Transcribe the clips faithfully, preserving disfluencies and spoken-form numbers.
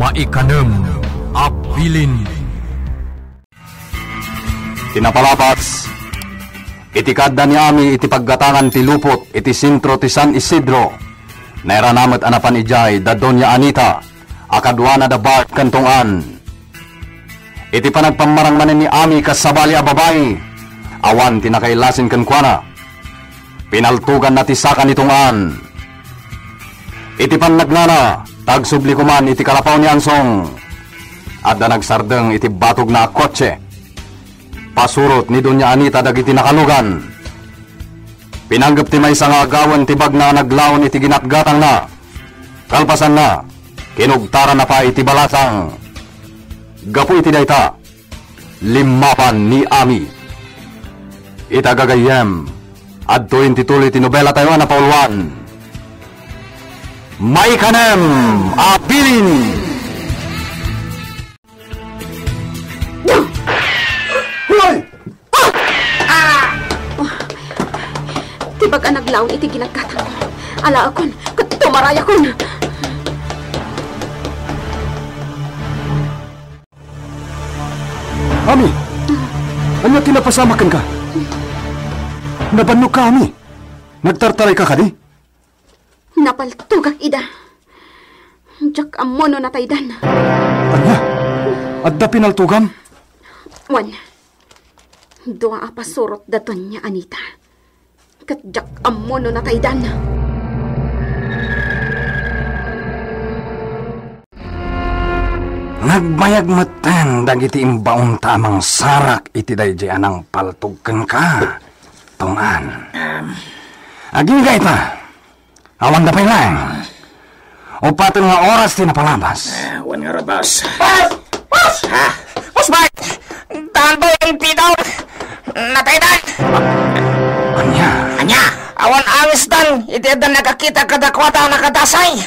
Maikanem a bilin. Ti napalabas, iti kaadda ni Ami iti paggatangan ti lupot iti sentro ti San Isidro, nairana met a napan idiay da Doña Anita a kaduana da Bart ken Tong-an. Iti panagpammarang manen ni Ami kas sabali a babai, awan ti nakailasin kenkuana. Pinaltoganna ti saka ni Tong-an. Iti pannagnana, ta agsubli koman iti kalapaw ni Ansong, adda nagsardeng iti batogna a kotse. Pasurot ni Doña Anita dagiti nakalugan. Pinanggep ti maysa nga agawen ti bagna a naglaon iti ginatgatangna. Kalpasanna, kinugtaranna pay iti balasang. Gapu iti dayta, limmapan ni Ami. Ita gagayyem, adtoyen ti tuloy ti nobelatayo a napauluan. Maikanem a bilin! Hoy! Ah! Ti bag a naglaon iti ginaggatangko. Alaekon, ket tumarayakon. Ami! Ania ti napasamak kenka? Nabannogka, Ami? Nagtartarayka kadi? Napaltogak ida. Diak ammo no nataydan. Ania? Adda pinaltogam? Wen, dua a pasurot da Doña Anita. Ket diak ammo no nataydan. Nagbayag metten dagiti imbaonta a mangsarak iti daydiay a nangpaltog kenka, Tong-an. Agingga ita, awanda pay laeng. Upaten nga oras ti napalabas. Ah, wen ngarud, boss. Boss! Boss! Ha? Boss Bart! Daan pay ang pidaw! Nataydan! Ania? Ania? Awan awisdan iti adda nagakita kadakuada a nakadasay.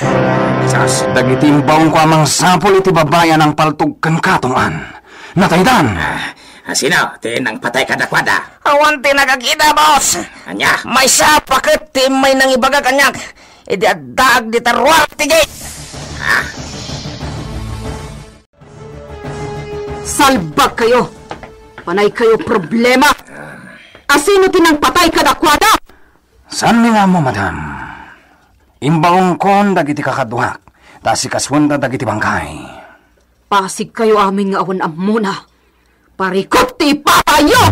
Sus. Dagiti imbaonko a mangsapul iti babai a nangpaltog kenka, Tong-an. Nataydan! Ah, sino ti nangpatay kadakuada? Awan ti nagakita, boss. Ania? Maysa a paket ti immay nangibaga kaniak idi addaak dita ruar ti gate. Ah. Salbag kayo! Panay kayo problema! Asino ti nangpatay kadakuada? Saanmi nga ammo, madam. Imbaonkon dagiti kakaduak, ta asikasuenda dagiti bangkay. Pasig kayo amin nga awan ammona. Parikut ti ipapayyo!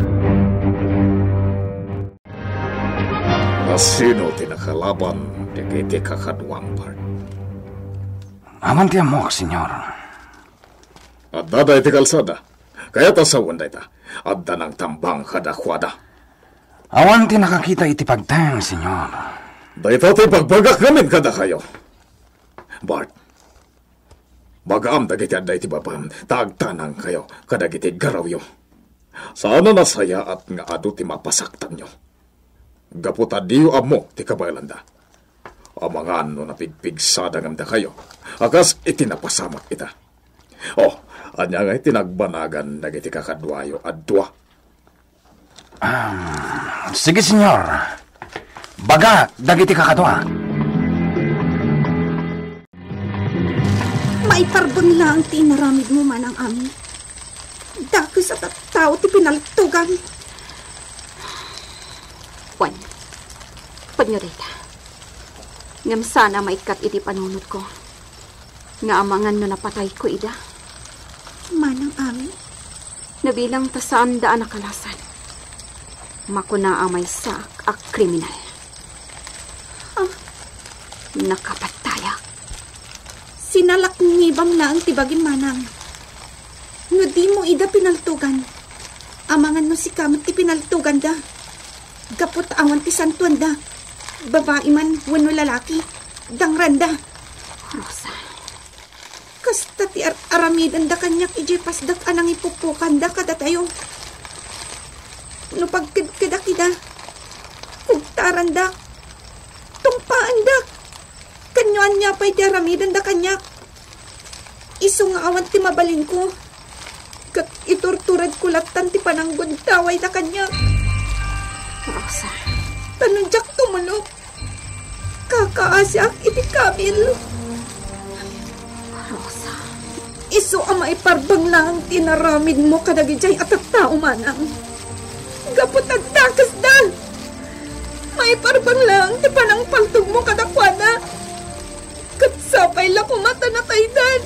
Asino ti nakalaban dagiti kakaduam, Bart? Awan ti ammok, senyor. Addada iti kalsada. Kayat a sawen dayta. Adda nangtambang kadakuada. Awan ti nakakita iti pagteng, senyor. Dayta ti ibagbagak ngamin kadakayo. Bart, bagaam dagiti adda iti babam, ta agtanangkayo kadagiti garawyo. Saan a nasayaat nga adu ti mapasaktanyo. Gapu ta diyo ammo ti kabaelanda. Amangan no napigpigsada ngem dakayo, a kas iti napasamak ita. Oh, ania ngay ti nagbanagan dagiti kakaduayo a dua? Ah, sige, senyor. Bagak dagiti kakadua. Maiparbeng laeng ti inaramidmo, Manang Ami. Dakes a tattao ti pinaltogam. Wen, pudno dayta. Ngem saan a maikkat iti panunotko nga amangan no napatayko ida. Manang Ami? No bilang ta saanda a nakalasan, makuna a maysaak a kriminal. Ah. Nakapatayak. Sinalaknibam laeng ti bagim, Manang. No dimo ida pinaltogan, amangan no sika met ti pinaltoganda. Gapu ta awan ti santoanda, babai man wenno lalaki, dangranda. Rosa. Kasta ti ar-, aramidenda kaniak idiay pasdak a nangipupokanda kadatayo. No pagkedkedak ida, kugtarandak, tungpaandak, ken no ania pay ti aramidenda kaniak. Isu nga awan ti mabalinko, ket iturturedko lattan ti pananggundawayda kaniak. Rosa. Ta no diak tumulok, kakaasiak iti kabil. Rosa. Isu a maiparbeng laeng ti inaramidmo kadagijay a tattao, manang. Gapu ta dakesda, maiparbeng laeng ti panangpaltogmo kadakuada. Ket sapay la koma ta nataydan.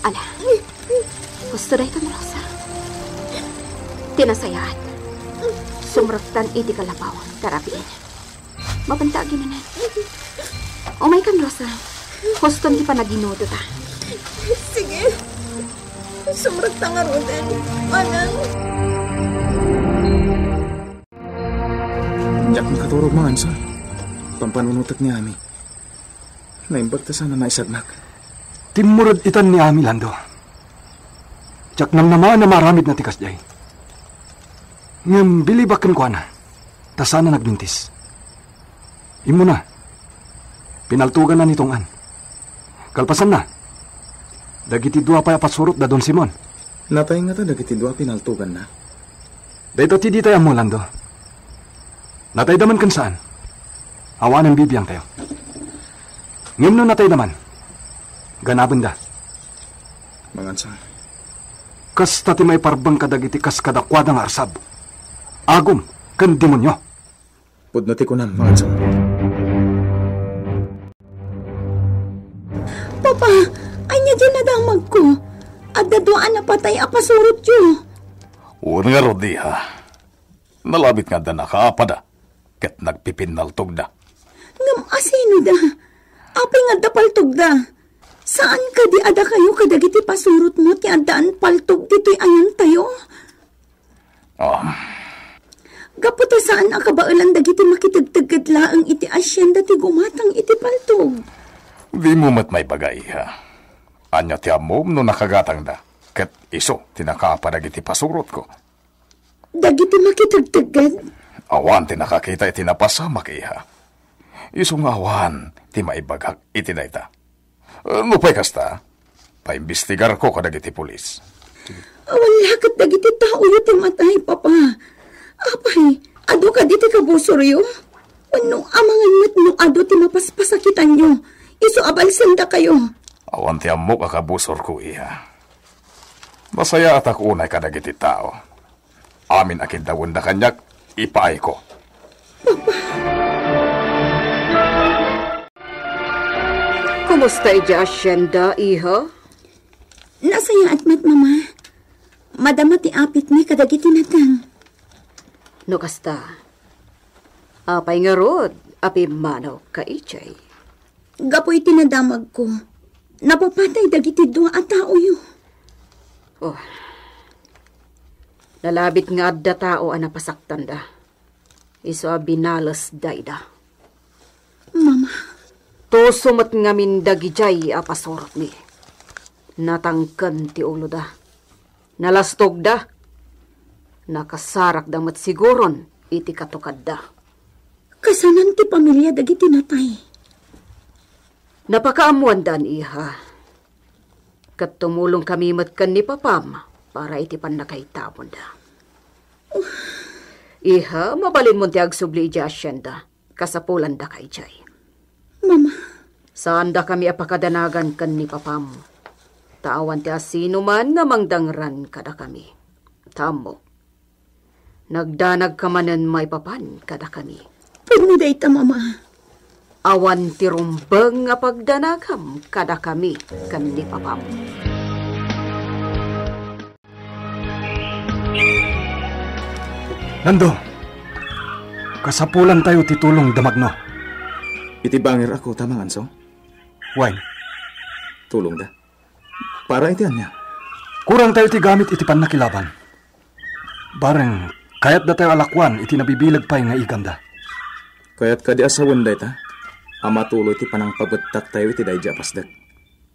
Ala, husto dayta ni Rosa. Ti nasayaat, sumrektan iti kalapaw, ta rabiin. Mapanta agimanan. Umaykan, Rosa. Huston ti panaginudota. Sige. Sumrekta ngaruden, manang. Diak makaturog, Manganso. Pampanunotek ni Ami. Naimbag ta saan a naisagmak. Timmured itan ni Ami, Lando. Diak namnama a maaramidna ti kasdiay. Ngem bilibak kenkuana, ta saan a nagmintis. Immuna, pinaltoganna ni Tong-an. Kalpasanna, dagiti dua pay a pasurot da Don Simon. Natay ngata dagiti dua pinaltoganna? Dayta ti ditay ammo, Lando. Natayda man ken saan, awanen bibiangtayo. Ngem no natayda man, ganabenda. Manganso. Kasta ti maiparbeng kadagiti kas kadakuada nga arsab, agum, ken demonio. Pudno ti kunam, Manganso. Papa, ania diay nadamagko? Adda dua a napatay a pasurotyo. Wen ngarud, iha. Nalabit nga adda nakaapada ket nagpipinnaltogda. Ngem asino da? Apay nga adda paltogda? Saan kadi a dakayo kadagiti pasurotmo ti addaan paltog ditoy ayantayo? Ah. Gapu ta saan a kabaelan dagiti makitegtegged laeng iti asienda ti gumatang iti paltog. Dimo met maibaga, iha. Ania ti ammom no nakagatangda ket isu ti nakaapada dagiti pasurotko? Dagiti makitegtegged? Awan ti nakakita iti napasamak, iha. Isu nga awan ti maibagak iti dayta. Nupay kasta, paimbestigarko kadagiti pulis. Awan la ket dagiti taoyo ti matay, Papa. Apay, adu kadi ti kabusoryo? Wenno amangan met no adu ti mapaspasakitanyo isu a balsendakayo? Awan ti ammok a kabusorko, iha. Nasayaatak unay kadagiti tao. Amin a kiddawenda kaniak, ipaayko. Kumusta idiay asienda, iha? Nasayaat met, Mama. Madama ti apitmi kadagiti nateng. No kasta, apay ngarud a pimmanawka idiay? Gapu iti nadamagko, napapatay dagiti dua a taoyo. Oh. Nalabit nga adda tao a napasaktanda. Isu a binalesda ida. Mama. Tuso met ngamin dagidiay a pasurotmi. Natangken ti uloda. Nalastogda. Nakasarakda met siguron iti katukadda. Kasanan ti pamilia dagiti natay? Napakaammoandan, iha. Ket tumulongkami met ken ni papam para iti pannakaitabonda. Iha, mabalinmon ti agsubli idiay asienda. Kasapulandaka idiay. Mama. Saandakami a pakadanagan ken ni papam. Ta awan ti asinoman nga mangdangran kadakami. Ta ammok, nagdanagka manen maipapan kadakami. Pudno dayta, Mama. Awan ti rumbeng a pagdanagam kadakami ken ni papam. Nando, kasapulantayo ti tulong da Magno. Iti bangir a kuta, Manganso? Wen. Tulongda? Para iti ania? Kurangtayo ti gamit iti pannakilaban. Bareng, kayatdatayo a lakuan iti nabibileg pay nga igamda. Kayat kadi a sawen dayta a matuloy ti panangpabettaktayo iti daydi a pasdek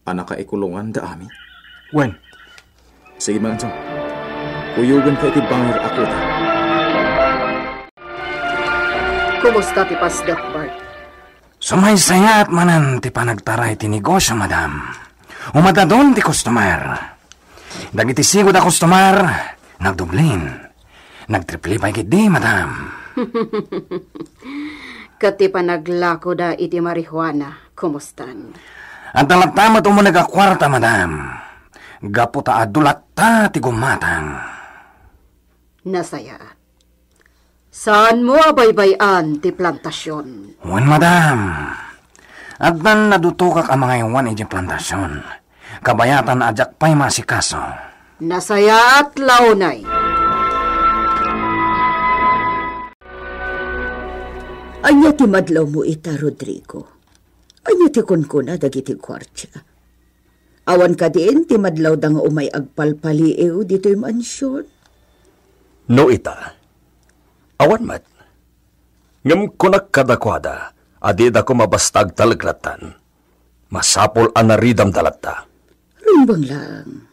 a nakaikulongan da Ami? Wen. Sige, Manganso. Kuyogenka iti bangir a kuta. Kumusta ti pasdek, Bart? Sumaysayaat manen ti panagtaray ti negosio, madam. Umadadun ti customer. Dagiti sigud a customer, nagdublin. Nagtriple pay ketdi, madam. Ket ti panaglakoda iti marijuana, kumustan? Adda latta met umuneg a kuarta, madam. Gapu ta adu latta ti gummatang. Nasayaat. Saanmo a baybay-an ti plantasion. Wen, madam. Addan nadutokak a mangaywan idiay plantasion. Kabayatan a diak pay maasikaso. Nasayaat la unay. Ania ti madlawmo ita, Rodrigo? Ania ti kunkuna dagiti guardia? Awan kadin ti madlawda nga umay agpalpaliiw ditoy mansion? No ita, awan met. Ngem kunak kadakuada a dida koma basta agtalek lattan. Masapul a naridamda latta. Rumbeng laeng.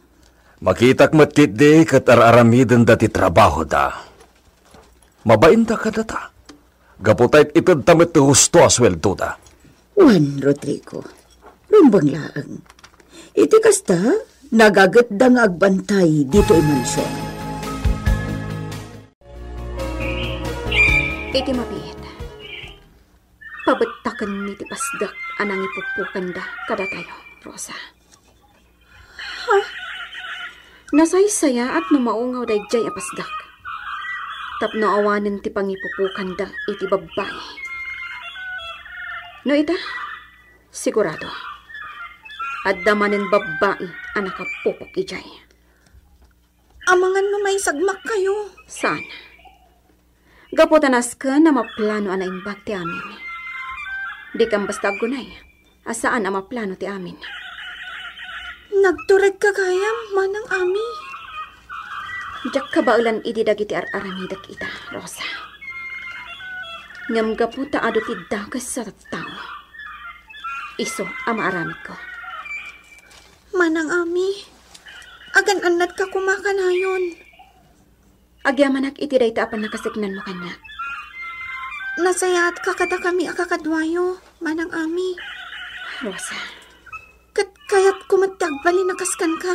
Makitak met ketdi ket ar-aramidenda ti trabahoda. Mabainda kadata. Gapu ta it-itedta met ti husto a sueldoda. Wen, Rodrigo, rumbeng laeng. Iti kasta, nagagetda nga agbantay ditoy mansion. Iti mabiit, pabettakenmi ti pasdek a nangipupukanda kadatayo, Rosa. Ha? Nasaysayaat no maungawda idiay a pasdek tapno awanen ti pangipupukanda iti babbai. No ita, sigurado, adda manen babbai a nakapupok idiay. Amangan no maisagmakkayo. Saan? Gapu ta nasken a maplano a naimbag ti amin. Dikam basta aggunay a saan a maplano ti amin. Nagturedka gayam, Manang Ami. Diak kabaelan idi dagiti ar-aramidek ita, Rosa. Ngem gapu ta adu ti dakes a tattao, isu a maaramidko. Manang Ami, agan-annatka koma kanayon. Agyamanak iti dayta a pannakaseknanmo kaniak. Nasayaatka kadakami a kakaduayo, Manang Ami. Rosa. Ket kayatko met ti agbalin a kas kenka.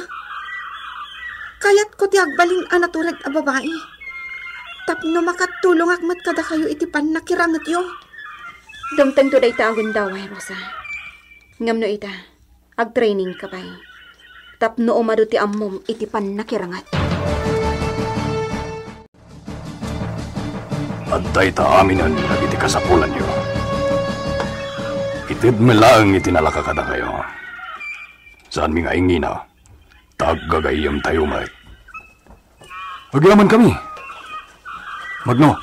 Kayatko ti agbalin a natured a babai. Tapno makatulongak met kadakayo iti pannakirangetyo. Dumtengto dayta a gundaway, Rosa. Ngem no ita, agtrainingka pay tapno umadu ti ammom iti pannakiranget. Adda ita aminen dagiti kasapulanyo. Itedmi laeng iti nalaka kadakayo. Saanmi nga ingina, ta aggagayyemtayo met. Agyamankami. Magno.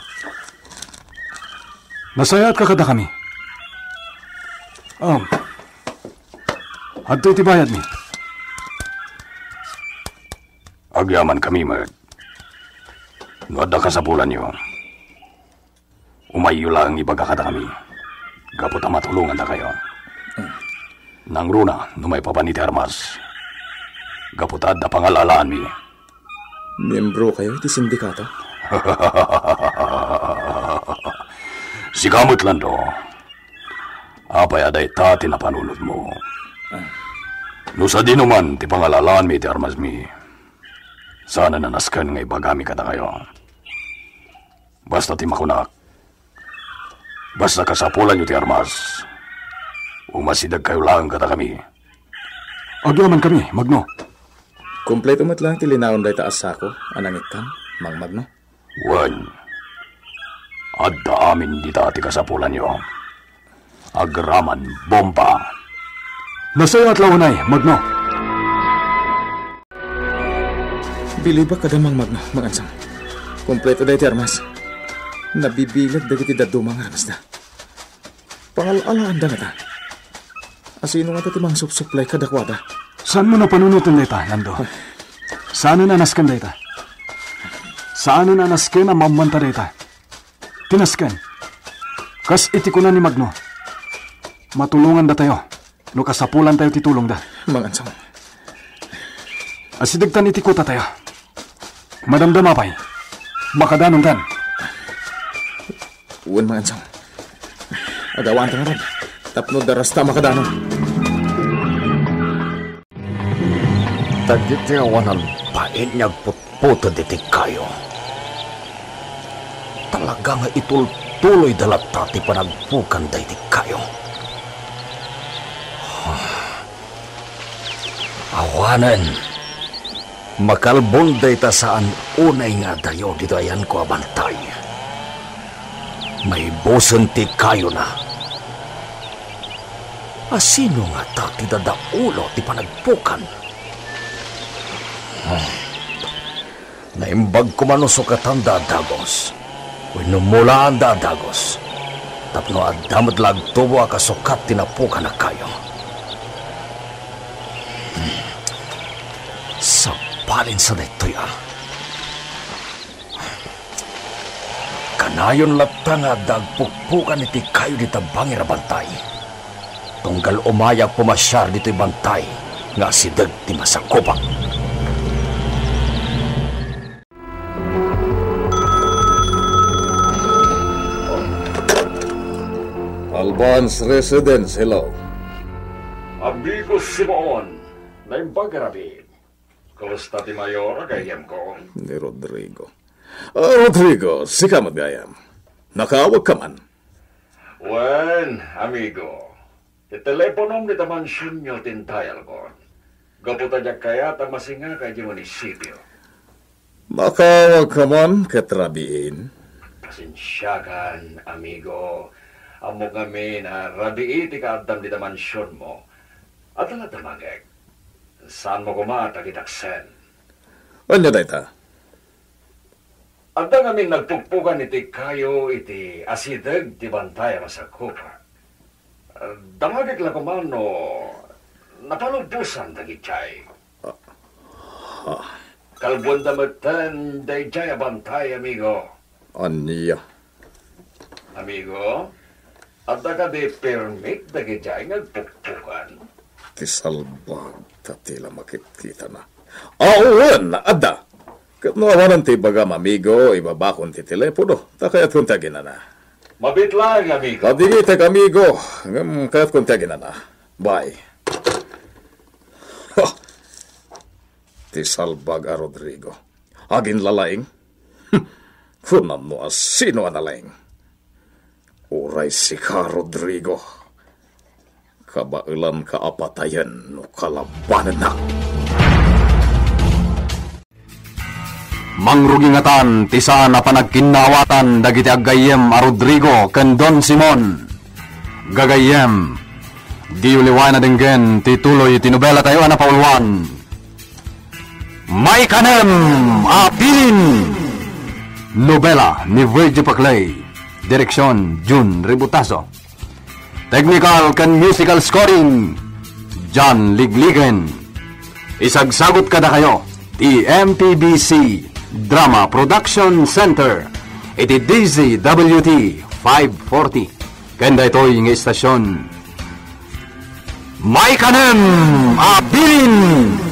Nasayaatka kadakami. Um, adtoy ti bayadmi. Agyamankami met. No adda kasapulanyo, umayyo laeng ibaga kadakami, gapu ta matulongandakayo. Nangruna no maipapan iti armas, gapu ta adda pangal-alaanmi. Miembrokayo iti sindikato? Sika met, Lando. Apay a dayta ti napanunotmo? No sadino man ti pangal-alaanmi iti armasmi, saanen a nasken nga ibagami kadakayo. Basta ti makunak, basta kasapulanyo ti armas, umasidegkayo laeng kadakami. Agyamankami, Magno. Kompleto met laeng ti linaon dayta a sako a nangikkam, Mang Magno? Wen, adda amin dita ti kasapulanyo. Agraman bomba. Nasayaat la unay, Magno. Bilibak kada Mang Magno, Mang Ansang. Kompleto dayta ti armas. Nabibileg dagiti dadduma nga armasda. Pangal-alaanda ngata. Asino ngata ti mangsupsuplay kadakuada? Saanmo a panunoten dayta, Lando? Saanen a nasken dayta. Saanen a nasken a mammanta dayta. Ti nasken, kas iti kuna ni Magno, matulongandatayo no kasapulantayo ti tulongda. Mangansam. Asidegtan iti kutatayo. Madamdama pay. Makadanontan. Wen, mangansam. Agawaanta ngarud tapno darasta a makadanon. Dagiti awanan bain nga agputputed iti kayo, talaga nga itultuloyda latta ti panagpukanda iti kayo. Awanen, makalbon dayta saan unay nga adayo ditoy ayanko a bantay. Maibusen ti kayona. Asino ngata ti dadaulo ti panagpukan? Hmm. Naimbag ko man no sukatanda a dagus wenno mulaanda a dagus, tapno adda met la agtubo a kasukat ti napukan a kayo. Hmm. Sabalin sa daytoy a. Kanayon latta nga adda agpukpukan iti kayo dita bangir a bantay. Tunggal umayak pumasiar ditoy bantay nga asideg ti masakupak. Alban's Residence, hello. Amigo Simon, naimbag a rabii. Kumusta ti mayor a gayyemko? Ni Rodrigo. Ah, Rodrigo, sika met gayam. Nakaawag ka man? Wen, amigo. Ti teleponom dita mansionyo ti indayalkon. Gapu ta diak kayat a masingaka idiay munisipio. Nakaawag ka man ket rabiin? Pasensiakan, amigo. Ammok ngamin a rabii ti kaaddam dita mansionmo. Adda la damagek. Saanmo koma a takidaksen. Ania dayta? Adda ngamin nagpukpukan iti kayo iti asideg ti bantay a masakupak. Damagek la koma no napalubbosan dagidiay. Ah. Kalbuanda metten daydiay a bantay, amigo. Ania? Amigo, adda kadi permit dagidiay nga agpukpukan? Ti salbag, ta ti la makitkitana. Awan, adda. Ket no awanen ti ibagam, amigo, ibabakon ti telepono, ta kayatkon ti aginana. Mabiit laeng, amigo. Adigitek, amigo, ngem kayatkon ti aginana. Bye. Ha! Ti salbag a Rodrigo. Aginlalaing? Hmm. Kunam no asino a nalaing. Uray sika, Rodrigo. Kabaelanka a patayen no kalabanennak. Mangrugi ngatan ti saan a panagkinnawatan dagiti aggayyem a Rodrigo ken Don Simon. Gagayyem, diyo liwayan a denggen ti tuloy ti nobelatayo a napauluan. Maikanem a Bilin! Nobela ni Virgil Paclay. Direksyon, Jun Ributaso. Technical ken musical scoring, John Ligligen. Isagsagut kadakayo ti M P B C Drama Production Center iti D Z W T five forty. Ken daytoy nga istasyon, Maikanem a Bilin!